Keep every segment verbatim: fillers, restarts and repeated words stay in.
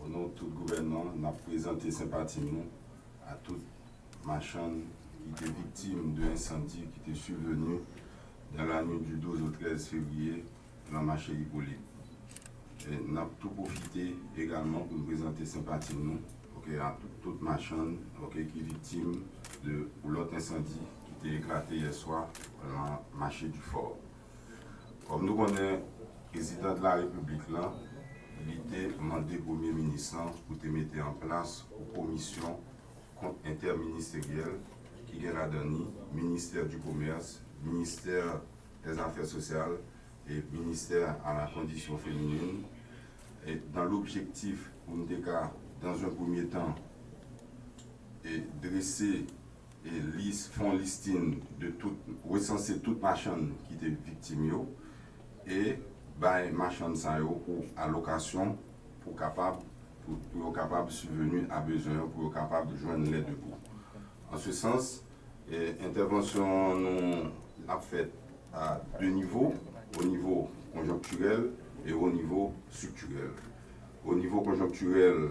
Non tout gouvènman, n ap prezante senpati nou a tout machann ki te viktim de ensandi ki te sivveni dans la nuit du douze au treize février nan mache Ipolit. E n ap tou pwofite egalman pou n prezante senpati nou, oke, a tout, tout machann, oke, ki viktim de lòt ensandi ki te eklate yè swa nan mache Difò. Kòm nou konnen, prezidan de la repiblik lan, li te mande premye minis lan pou te mete an plas yon komisyon kont entèministeryèl ki gen ladan li ministè di komès, ministè dè zafè sosyal e ministè a la kondisyon feminin, e dan lobjektif pou n te ka, dans un premier temps, e drese e lis, fè yon listing de tout, resanse tout machann ki te viktim yo, e bay machann sa yo pou alokasyon pou kapab, pou, pou yo kapab sibveni a bezwen yo, pou yo kapab jwenn lè de pou. An se sans, e entèvansyon nou ap fèt a de nivo, o nivo konjonktirèl e o nivo estriktirèl. O nivo konjonktirèl,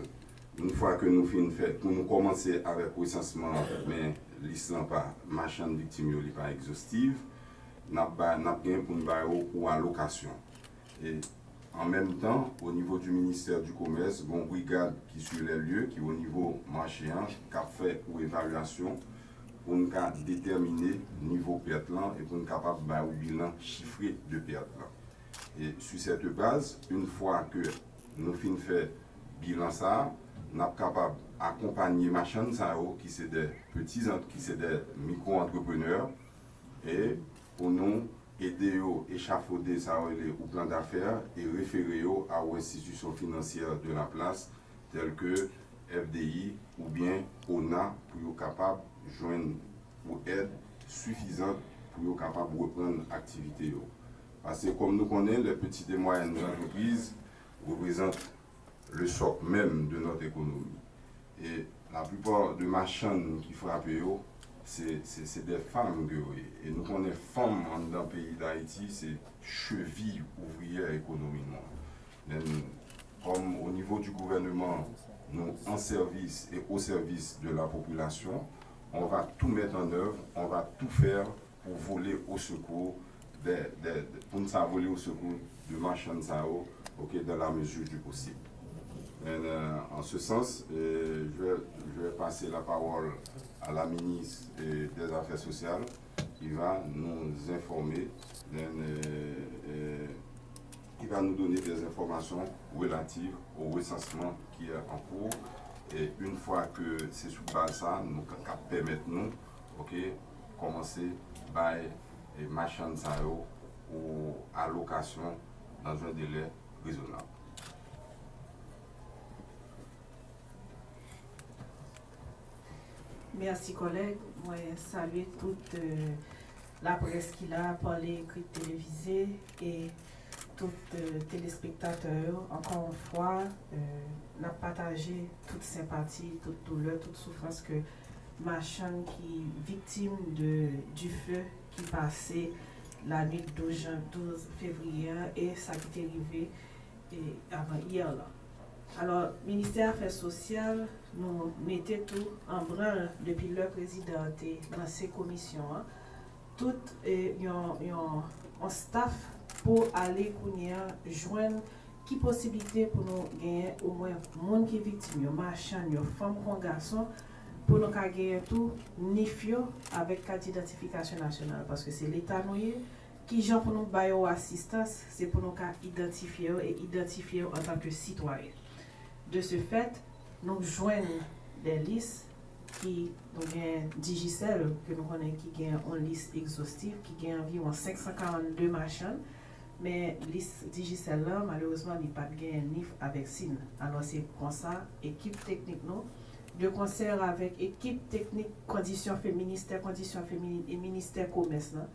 yon fwa ke nou fin fè, pou nou kòmanse avèk resansman an, men lis lan pa, machann viktim yo, li pa egzostiv, n ap ba, n ap gen pou n ba yo pou alokasyon. E an menm tan, o nivo di ministè di komès, gen yon brigad ki sur les lieux, ki o nivo mache an, k ap fè yon evalyasyon pou n ka detèmine nivo pèt lan e pou n kapab ba ou bilan chifre de pèt lan. E sur cette base, yon fwa ke nou fin fè bilan sa a, n ap kapab akonpanye machann sa yo ki se de peti, ki se de mikro antreprenè, e pou nou ede yo echafode sa yo rele ou plan d'affaires e refere yo a ou enstitisyon finansyè de la plas, tèl ke F D I oubyen ona, pou yo kapab jwenn ou èd sifizan pou yo kapab reprann aktivite yo. Paske, kòm nou konnen, les petites et moyennes entreprises représentent le socle même de notre économie. E la plupart de machann ki frape yo, se, se, se de fanm ke yo ye. E nou konnen fanm anndan peyi Dayiti, se cheville ouvrière économique nou an. Men nou, kòm o nivo di gouvènman, nou an sèvis e o sèvis de la population, on va tout mettre en œuvre, on va tout faire pou vole o sekou de, de, de, pou n sa vole o sekou de machann sa yo, oke, dans la mesure du possible. And, euh, en ce sens, euh, je vais, je vais passer la parole à la ministre, euh, des Affaires sociales, qui va nous informer, then, euh, euh, qui va nous donner des informations relatives au recensement qui est en cours. E yon fwa ke se sou baz sa, nou ka, ka pèmèt nou, oke, kòmanse bay, e, machann sa yo ou alokasyon dans un délai raisonnable. Mèsi kòlèg, mwen salye tout euh, laprès ki la, pa le ekri, televize, e tout euh, telespektatè yo. Ankò yon fwa, euh, n ap pataje tout senpati, tout doulè, tout soufrans ke machann ki viktim de dife ki pase lanwit douz jan, douz fevriye a e sa ki te rive e avan yè lan. Alò, Ministè Afè Sosyal, nou mete tou an branl depi lè prezidan an te lanse komisyon an, tout e, yon, yon, yon staff pou ale kounye a jwenn ki posiblite pou nou genyen omwen moun ki viktim yo, machann yo, fanm kon gason, pou nou ka genyen tou nif yo avèk kat idantifikasyon nasyonal, paske se Leta nou ye, kijan pou nou ba yo asistans, se pou nou ka idantifye yo e idantifye yo antanke sitwayen. De ce fait, nou jwenn de lis ki, nou gen Digicel, ke nou konnen ki gen yon lis egzostif, ki gen anviwon senk san karannde machann, men lis Digicel lan, malerezman, li pa t gen nif avèk sin. Alò, se konsa, ekip teknik nou, de konsè avèk ekip teknik kondisyon fe, ministè kondisyon feminin e ministè komès lan,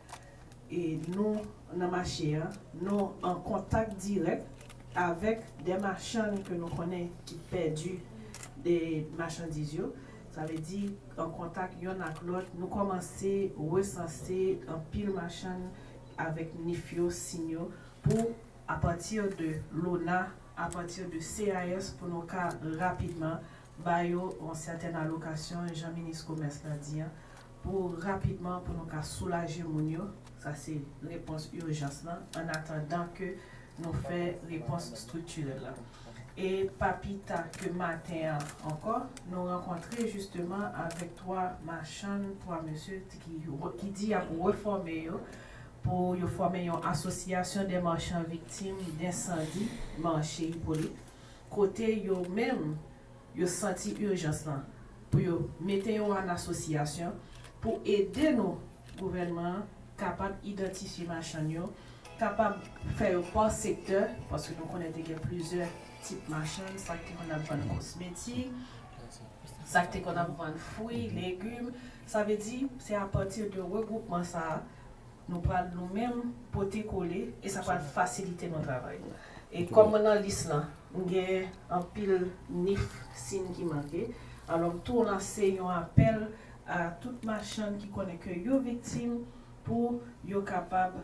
e nou nan mache a, nou an kontak dirèk avèk de machann ke nou konnen ki pèdi de machandiz yo. Sa vle di, an kontak yonn ak lòt, nou kòmanse resanse anpil machann avèk nif yo, sin yo, pou, apati de lona, apati de C A S pou nou ka rapidman ba yo yon sètèn alokasyon, jan minis komès la di an, pou rapidman pou nou ka soulaje moun yo. Sa se repons ijans lan, an atandan ke nou fè repons striktirèl la. E pa pita ke maten an ankò, nou rankontre jisteman avèk twa machann, twa mesye ki, ki di y ap refòme yo pou yo fòme yon association des marchands victimes d'incendie marché Hyppolite, kote yo menm yo santi ijans lan pou yo mete yo an asosyasyon pou ede nou, gouvènman an, kapab idantifye machann yo, kapab fè yo pa sektè, paske nou konnen te gen plizyè tip machann, sa k te konn ap vann kosmetik, sa k te konn ap vann fwi, legim. Sa vle di, se apati de regwoupman sa a, nou pral nou menm pote kole e sa pral fasilite nou travay. E kòm mwen nan lis lan, m gen anpil nif, sin ki manke. Alò, m tou lanse yon apèl a tout machann ki konnen ke yo viktim pou yo kapab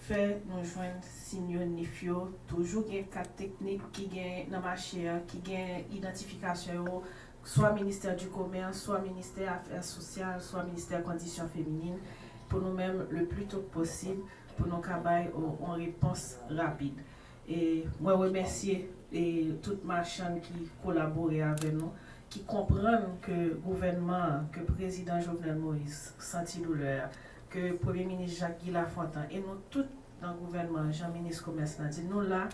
fè nou jwenn sin yo, nif yo. Toujou gen kat teknik ki gen nan mache a, ki gen idantifikasyon yo, swa ministè di komès, swa ministè afè sosyal, swa ministè kondisyon feminin, pou nou menm, le pli to posib, pou nou ka bay yon, yon repons rapid. E mwen remèsye e tout machann ki kolabore avè nou, ki konprann ke gouvènman an, ke prezidan Jovenel Moïse santi doulè a, ke premye minis Jacques Guy Lafontant e nou tout nan gouvènman an, jan minis komès lan di, nou la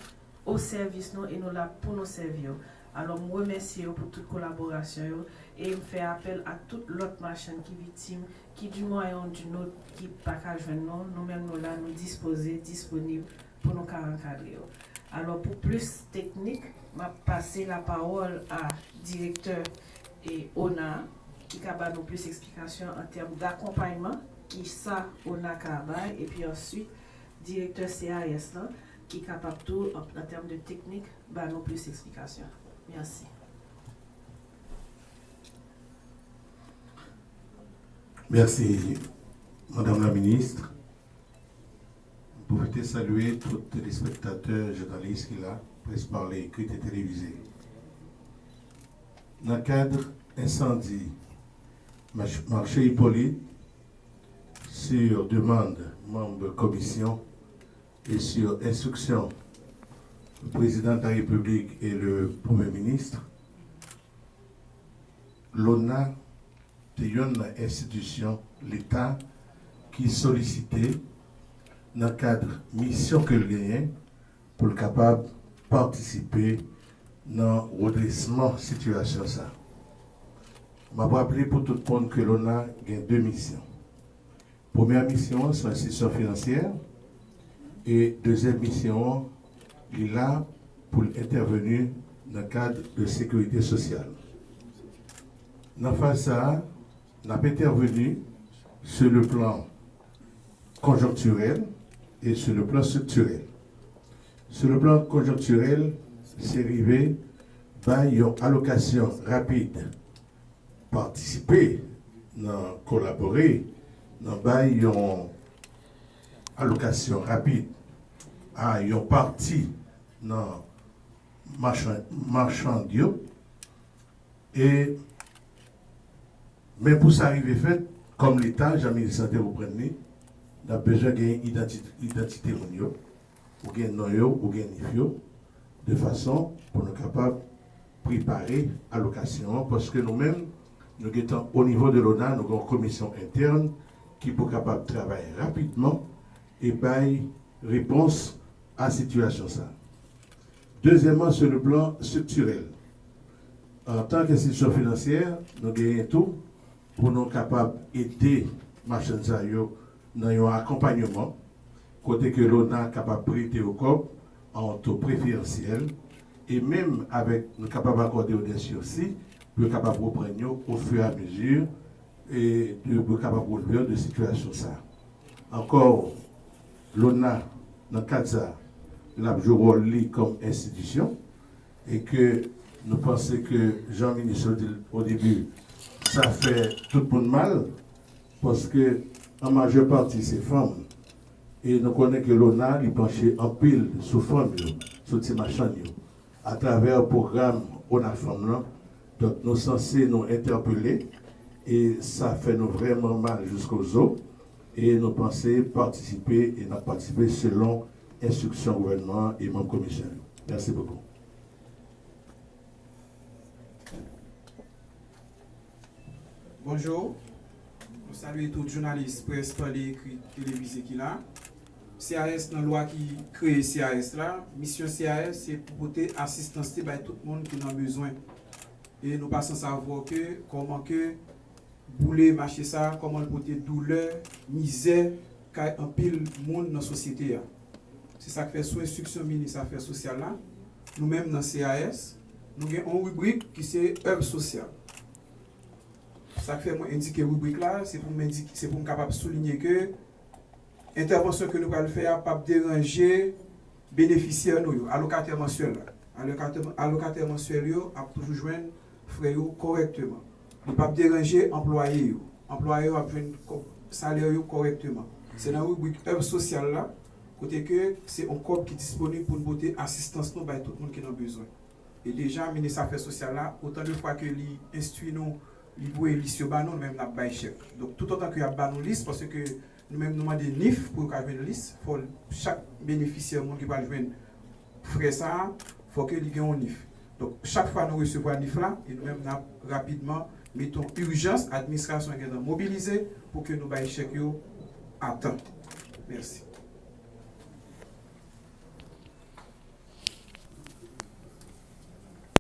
o sèvis nou e nou la pou nou sèvi yo. Alò, m remèsye yo pou tout kolaborasyon yo e m fè apèl a tout lòt machann ki viktim, ki d'une manière ou d'une autre, ki pa ka jwenn nou. Nou menm, nou la, nou dispoze, disponib pou nou ka ankadre yo. Alò, pou plis teknik, m ap pase lapawòl a direktè e ona, ki ka ba nou plis eksplikasyon an tèm dakonpayman, ki sa ona ka bay, epi answit, direktè C A S lan, ki kapab tou, an, an tèm de teknik, ba nou plis eksplikasyon. Mèsi. Mèsi, Madam la Minis. M pwofite salye tout telespektatè, jounalis ki la, près pa ekri e televize. Nan kad ensandi mach- mache Hyppolite, sur demande manm komisyon e sur enstriksyon Prezidan de la Repiblik e le Premye Minis, lona te yonn nan enstitisyon Leta ki solisite nan kad misyon ke l genyen pou l kapab patisipe nan redresman sitiyasyon sa. M ap raple pou tout moun ke lona gen de misyon. Premyè misyon an se yon enstitisyon finansyè e dezyèm misyon an li la pou l entèveni nan kad de sekirite sosyal. Nan faz sa a, n ap entèveni sur le plan conjoncturel et sur le plan structurel. Sur le plan conjoncturel, se rive bay yon alokasyon rapid, patisipe nan kolabore nan bay yon alokasyon rapid a yon pati nan machann yo. E men pou sa rive fèt, kòm Leta, jan minis lan te reprann li, n ap bezwen gen idantite moun yo, ou gen non yo, ou gen nif yo, de fason pou nou kapab prepare alokasyon an, paske nou menm, nou gentan o nivo de lona, nou gen yon komisyon entèn ki pou kapab travay rapidman e bay repons a sitiyasyon sa. Dezyèmman, sur le plan structurel, antan ke enstitisyon finansyè, nou genyen tou pou nou kapab ede machann sa yo nan yon akonpayman kote ke lona kapab prete yo kòb a yon to preferansyèl, e menm avèk, nou kapab akòde yo de sirsi pou yo kapab reprann yo au fur et à mesure e de, pou yo kapab relve yo de sitiyasyon sa. Ankò, lona, nan kad sa, l ap jwe wòl li kòm enstitisyon e ke nou panse ke, jan minis yo di l o debi, sa fè tout moun mal, paske an majè pati se fanm. E nou konnen ke lona, li panche anpil sou fanm yo, sou ti machann yo. atravè pwogram ONAFAM lan. Donk, nou sanse nou entèpele e sa fè nou vrèman mal jiskozo e nou panse patisipe e n ap patisipe selon enstriksyon gouvènman an e manm komisyon yo. Mèsi bokou. Bonjou. Nou salye tout jounalis, près, tande, ekri, televize ki la. C A S, nan lwa ki kreye C A S la, misyon C A S se pou pote asistans li bay tout moun ki nan bezwen. E nou pa san savwa ke kòman ke boule mache sa, kòman l pote doulè, mizè kay anpil moun nan sosyete a. Se sa k fè sou enstriksyon minis afè sosyal la, nou menm nan C A S, nou gen yon ribrik ki se èv sosyal. Sa k fè mwen endike ribrik la, se pou m endike, se pou m kapab soulinye ke entèvansyon ke nou pral fè a p ap deranje benefisyè nou yo, alokatè mansyèl la. Alokatè, alokatè mansyèl yo ap toujou jwenn frè yo kòrèkteman. Li p ap deranje anplwaye yo. Anplwaye yo ap jwenn kòb, salè yo kòrèkteman. Se nan ribrik èv sosyal la, kote ke se yon kòb ki disponib pou n pote asistans nou bay tout moun ki nan bezwen. E deja, minis afè sosyal la, otan de fwa ke li enstwi nou, li voye lis yo ba nou, nou menm n ap bay chèk. Donk, toutotan ke y ap ba nou lis, paske nou menm nou mande nif pou yo ka jwenn lis, fò chak benefisyè, moun ki pral jwenn frè sa a, fò ke li gen yon nif. Donk, chak fwa nou resevwa nif la, e nou menm n ap rapidman mete yon ijans, administrasyon an gentan mobilize pou ke nou bay chèk yo a tan. Mèsi.